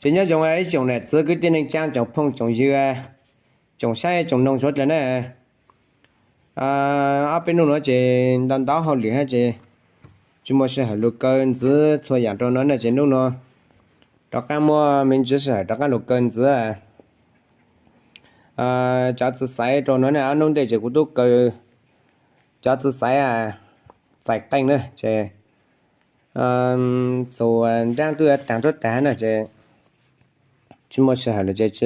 Ces nyob zoo ib tsoom niam txiv kwv tij neej tsaa, tsoom phooj tsoom ywg, tsoom saib tsoom noog suav dlawg na. Ob peb nub nuav ces ntau ntau hauj lwm hab ces tsi muaj sij hawm lug kaw ntxiv txhua yaam rua nuav na, ces nub nuav rov qaab muaj me ntsis sij hawm rov qaab lug kaw ntxiv cov txiv xaiv rua nuav na. Ob nub ntej ces kuv tub kaw cov txiv xaiv txais qeej na, ces txug nraab tub taag tuab taag na, ces tsi muaj sij hawm lug ces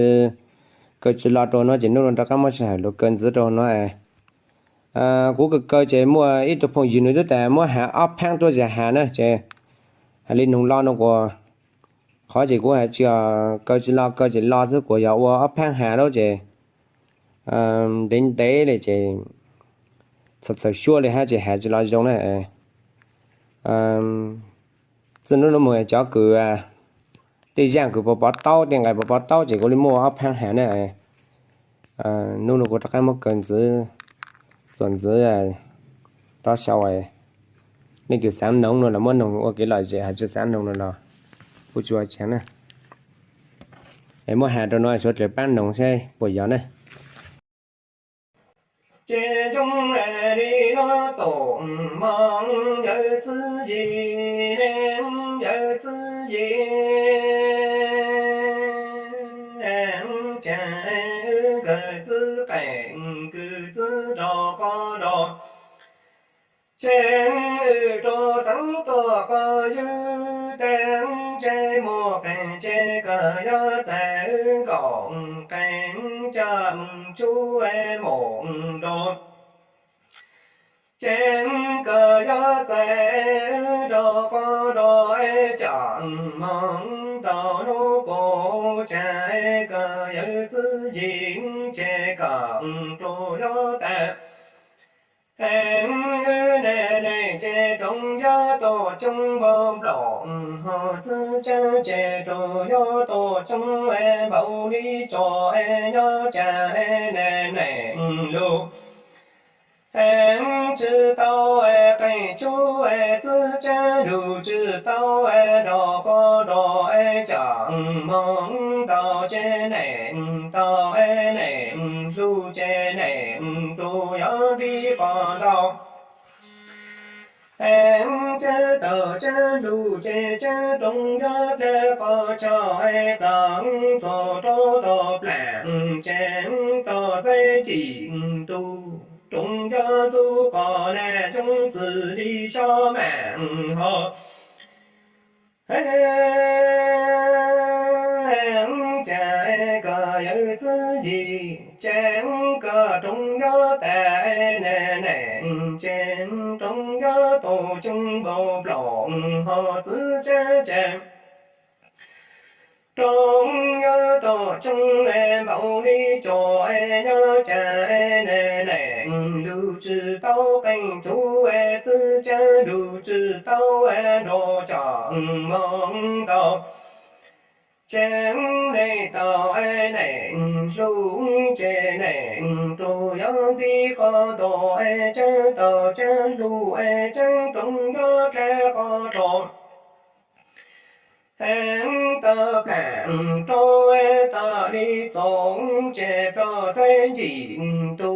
kaw tsi lo rua nuav, ces nub nuav rov qaab muaj sij hawm lug kaw ntxiv rua nuav. Kuv kaw kaw ces muaj ib tug phooj ywg nws tub tas muab has ob phaab tuab zag has na, ces has le noog lo nuav kuas qhov ces kuv has tsi, kaw tsi lo, kaw tsi lo xwb kuas yog ua ob phaab has lawm ces ntev ntev le ces txhawm txhawm xyuab le hab ces has tsi lo zoo na. Txij nub nuav moog cov kws tej zaaj kws puas pov taub, tej nqai puas pov taub ces kuv le muab ua ob phaab has na. Nub nuav kuv rov qaab muab kaw ntxiv, txuas ntxiv rov sau. Leej twg xaav noog nuav los muab noog ua kev lom zem, hab tsi xaav noog nuav los kuv tsi ua tsaag na. Muab has rua nuav suav dlawg paab noog seb puas yog na. Ces zoo li nuav tus moog yawm txiv yig ne, yawm txiv yig, ces wb kws txiv qeej kws txiv rov qab rov, ces wb rua xeev tuaj qhov ywg teb, ces muaj qeej ces kws yuav txais wb nkaum qeej coj moog tshub moog rua. Ces kws yuav txais wb rov qab rov, coj moog tau lub puj tsav, kws yawm txiv yig ces kom rua yuav tag. Wb ne ne ces rua yuav tuaj coob npaum nplaum, ho txiv tsaab ces rua yuav tuaj coob npaum li tso, nyob tsav ne ne lug tsi tau qeej tshub, txiv tsaab lug tsi tau rov qab rov, coj moog tau ces ne tau ne lug ces ne rua yuav ntib qhov ntau. Tsaab tau tsaab lug ces tsaab rua yuav dlaab qhov tsho, tau txug rua tau plaam ces rua xaib ncim ntu, rua yuav ntxub qhov naj zoo xws li sab maam ho. Ces kws yawm txiv yig ces kws rua yuav tag ne ne, ces rua yuav tuaj coob npaum nplaum, ho txiv tsaab ces rua yuav tuaj coob npaum li tso, nyob tsav ne ne lug tsi tau qeej tshub, txiv tsaab lug tsi tau rov, coj moog tau ces ne tau ne lug ces ne rua yuav ntib qhov ntau, tsaab tau tsaab lug ces tsaab rua yuav dlaab qhov tsho. Tau plaam rua tau li txug ces rua xaib ncim ntu,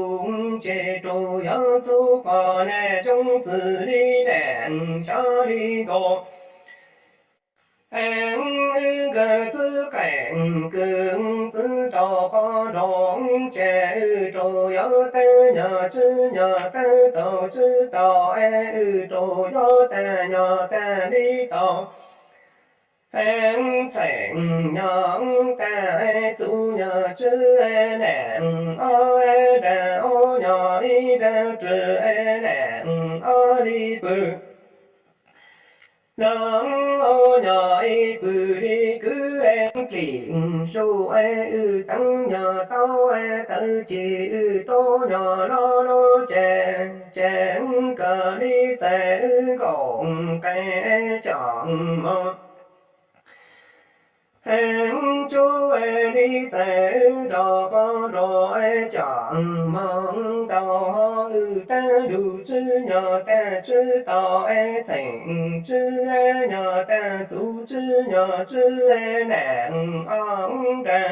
ces rua yuav ntxub qhov naj zoo xws li naam sab li nkaus. Wb kws txiv qeej kws txiv rov qab rov, ces wb rua yuav tag nyog tsi nyog, tag tau tsi tau, wb rua yuav tag nyog tag li tau. Txheem nyog tag, txuj nyog tsi, naam ob daag, ob nyog ib daag ris, naam ob li pw, noog ob nyog ib pw li kwv, dlim hluj wb teev nyog tau, tawv ci wb tub nyog loj loj ces, ces kws li txais wb nkaum qeej coj moog tshub, li txais wb rov qab rov, coj moog tau ho wb tag lug tswb nyog tag tswb tau es txheem tswb nyog tag txuv tswb nyog tswb nam ob nra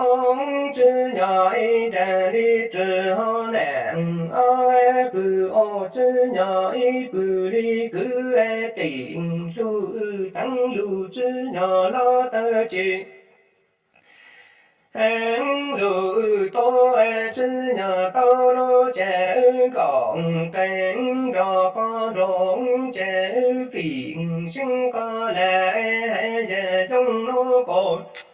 ob tswb nyog ib nra li rwg ho nam ob pwg ob tswb nyog ib pwg li kwv tim hluj wb teev lug tswb nyog los tawg ci heev lug wb tuab tswb nyog tau lub ces wb nkaum qee nrog qhov nroo ces wb fim seeb qhov lawm hais yam zoo lub kaus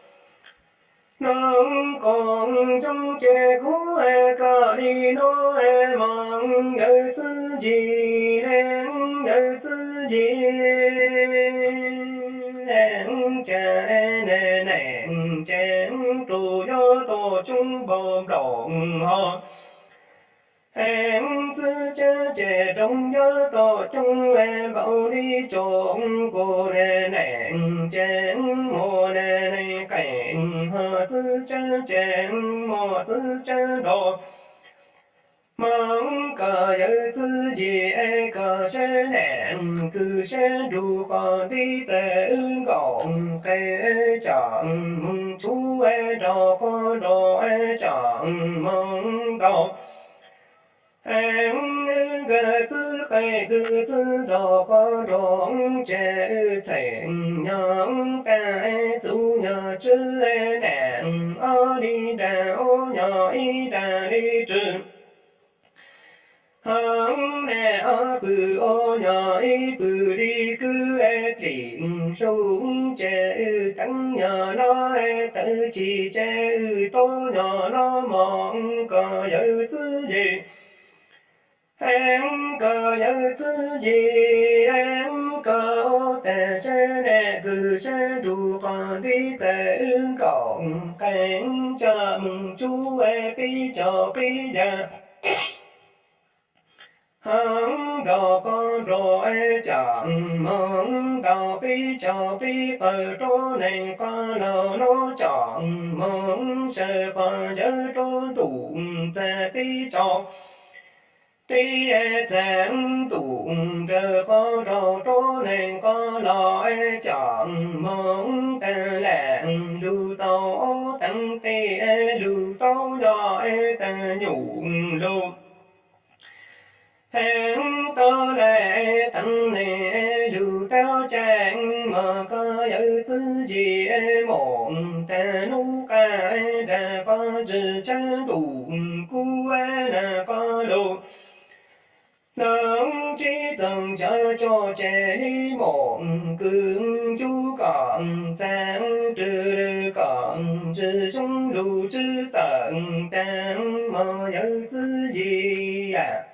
nub koom zoo ces kuv koj li nub moog yawg txwv yim le yawg txwv yim cas ne ne ces tus yuav tau coob npaum nplaum ho heev txwv tsab ces rooj yuav tau coob npaum li tsoom kuv ne ne ces mus ne ne qeem ho txwv tsab ces mus txwv tsab nroo moog koj yawg txwv yim es koj sab nam kws sab nrug qhov ntiv txawm wb nkaum qee tsam moog tshuv es nrog qhov nroo tsam moog ntau heev wb nkawd txwv qee kws txwv nrog qhov nroo ces wb txheem nyog tag txuv nyog tswb nam ob li nra ub nyog ib nra li rwg heev nam ob pwg ub nyog ib pwg li kwv tim hluj ces wb teev nyog los tawg ci ces wb tuab nyog los moog koj yawg txwv yim heev koj yawg txwv yim heev koj tag sab nam kws sab nrug qhov ntiv txawm wb nkaum qee tsam moog tshuv peb caug peb yam heev nrog qhov nroo tsam moog ntau peb caug peb qawg rua neeg qhov laug lub tsam moog sawv qhov yawg rua ntuj txag peb caug teb txag ntuj nrawg qhov nroo rua neeg qhov laug tsam moog tag lam lug tau ob teev teb lug tau nyob tag nyuj lug heev tau lam teev neeg lug tau tseeb mog koj yawg txwv yim mus tag nub qab dag qhov ntswg tsab ntuj kub nag qhov lug hloov tsib txoog cov tso tseg li mus kws ntsub kom txag rwg lwg kom ntswg zoo lug tswv txawm tag mog yawg txwv yim